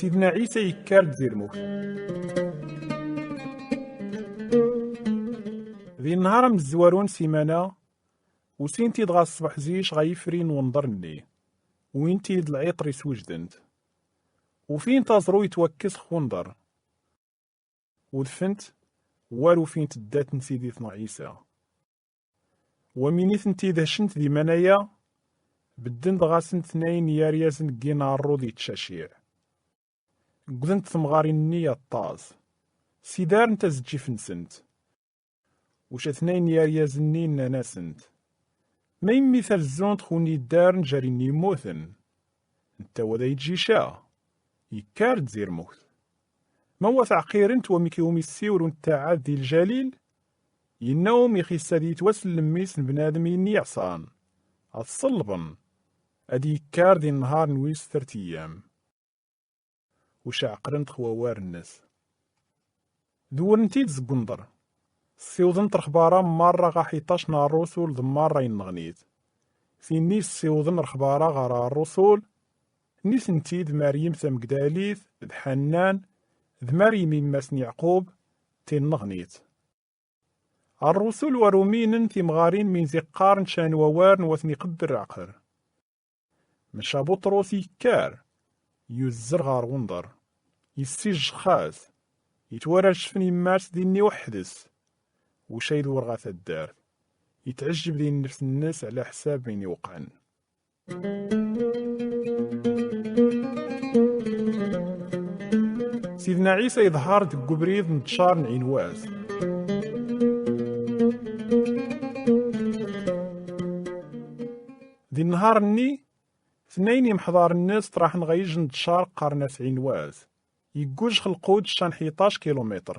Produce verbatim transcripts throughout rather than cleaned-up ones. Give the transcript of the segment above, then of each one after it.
Sidna Ɛisa ikkar-d zi lmut. Di nnhar amzwarun simana, usin-t-id ɣer ṣṣbeḥ zic ɣer yifri n wenḍer-nni, wwin-t-id lɛiṭer iswejden-t. Ufin-t aẓru itwakkes x wenḍer. Udfen-t, war ufin-t ddat n Siditneɣ Ɛisa. Wamin i tent-idhecen-t di manaya, bedden-d ɣasen tnayen n yiryazen n yinaṛṛu d itcaciɛ. Ggden-t temɣarin-nni aṭas, sidaren-t azeǧǧif-nsent. Uca tnayen n yiryazen-nni nnan-asent: Ma immi tarzunt xun iddaren jer inni immuten? Netta wa da iǧǧica, ikkar-d zi lmut. Ma wa teɛqiren-t wamik iwumi ssiwrun ttaɛad di lǧalil? Inna-wum ixis ad itwas llemmis n bnadem inni iɛṣan, ad t-ṣellben, ad ikkar di nnhar n wis tert iyyam. Uca ɛqlen-t x wawar-nnes. Dewren-t-id zeg unḍer. Ssiwḍen-t rxebara merra ɣa ḥiṭac n rrusul d merra inneɣnit. Tinni ssiwḍen rxebara ɣer rrusul, nitenti d Meryem tamegdalit, d Ḥannan, d Meryem immas n Yeɛqub, tinneɣnit. Rrusul war uminen timɣarin min zi qqaren ca n wawar n wa ten-iqebber leɛqel. Maca Buṭrus ikkar, yuzzer ɣer wenḍer, issijjex-as, itwara lecfen immas dinni weḥd-s, uca idwer ɣer taddart, itɛejjeb di nnefs-nnes ɛla ḥsab min iwqɛen. Sidna Ɛisa iḍher deg ubrid n ddcar n Ɛinwas. Di nnhar-nni, tnayen imḥḍaren-nnes ṭraḥen ɣer yij n ddcar qqaren-as Ɛinwas, iggujjex lqudec ca n ḥiṭac kilumiṭr.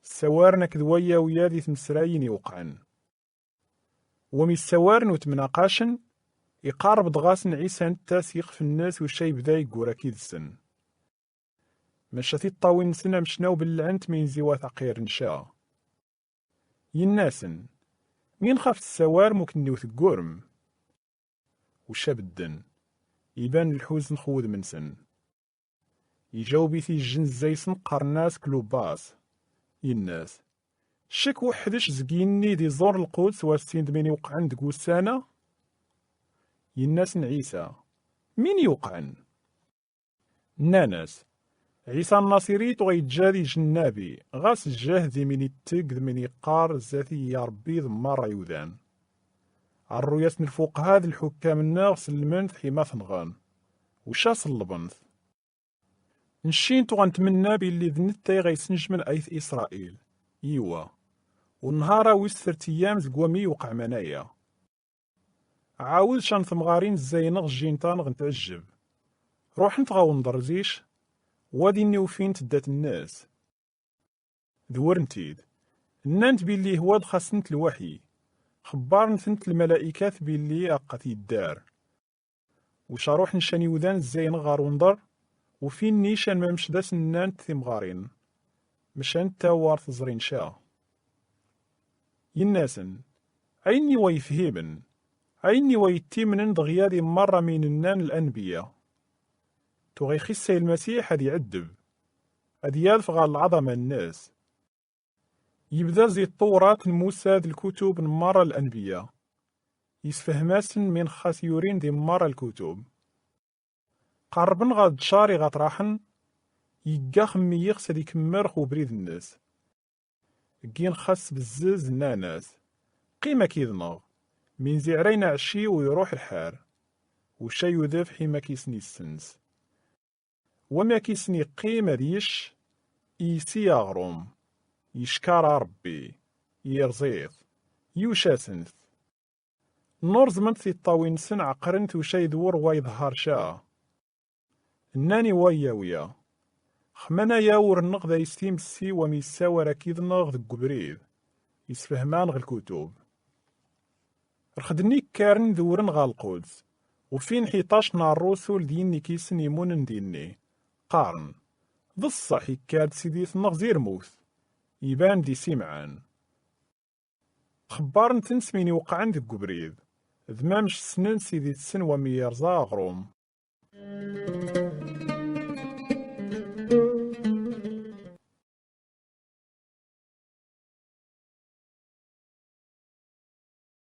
Ssawaren akked wayya wiyad i tmesrayin iwqɛen. Wami ssawaren u tmnaqacen, iqarreb-d ɣasen Ɛisa netta s yixef-nnes uca ibda iggur akkid-sen. Maca tiṭṭawin-nsen amecnaw bellɛent min zi wa t-aqiren ca. Inna-sen: Min xaf tessawarem u kenni u teggurem? Uca bedden, iban lḥuzn x wudem-nsen. Ijaweb-it ijjen zza-ysen qqaren-as Klubas, inna-s: Cek weḥdec zeg inni d iẓur lquds war sin d min iwqɛen deg wussan-a? Inna-sen Ɛisa: Min iwqɛen? Nnan-as: Ɛisa Nnaṣirit ɣa iǧǧa-d ij nnabi, ɣas jjeh di min itteg d min iqqar zdat-i ya Ṛebbi d merra iwdan. Rruy-as n lfuqha d lḥukkam-nneɣ sellmen-t ḥima t-nɣen, uca ṣellben-t. Ncint uɣa ntmenna billi d netta i ɣa isnejmen ayt Isṛayil, iwa, u nnhar-a wis tert iyyam zeg wami iwqeɛ manaya. Ɛawed ca n temɣarin zzayen-ɣ jjint-anɣ ntɛejjeb. Ruḥent ɣa wenḍer zic, wa dinni ufint ddat-nnes. Dewwren-t-id. Nnant billi ihwa-d xas-tent lwaḥyi. Xebbaren-tent lmala'ikat billi aqqa t-iddar. Uca ruḥen ca n iwdan zzayen-ɣ ɣer wenḍer, ufin-ni ca n mamec d as-nnant timɣarin. Maca netta war t-ẓrin ca. Inna-sen: Ayenni wa ifhimen, ayenni wa ittimnen dɣi ad immerra min nnan lanbiya. Tuɣa ixis-ay Lmasiḥ ad iɛeddeb, ad yadef ɣer lɛaḍama-nnes. Yebda zi ṭṭewrat n Musa d lkutub n merra lanbiya. Isfehhem-asen min xas yurin di merra lkutub. Qarrben ɣer ddcar i ɣa ṭraḥen, yegga xemmi ixs ad ikemmel x ubrid-nnes. Ggin xas bezzez nnan-as: Qqim akid-nneɣ, min zi ɛrayen aɛecciw iruḥ lḥal. Uca yudef ḥima k-isen-issens. Wami k-isen-iqqim ad yec, iysi aɣrum, ickar a Ṛebbi, irẓi-t, yuca-ten-t. Nurẓment tiṭṭawin-nsen ɛeqren-t uca idwur wa iḍhar ca. Nnan i wayya wiyya: Xmanaya ur-nneɣ d ayes timessi wami issawar akid-nneɣ deg ubrid, isfehman ɣ lkutub. Rxedn ikkaren dewren ɣer lquds, ufin ḥiṭac n rrusul d yinni k-isen imunen dinni, qqaren: D ṣṣeḥ, ikkar-d Sidit-nneɣ zi lmut, iban-d isimɛan. Xebbaren-ten s min iwqɛen deg ubrid, d mamec ssnen Sidit-sen wami irẓa aɣrum.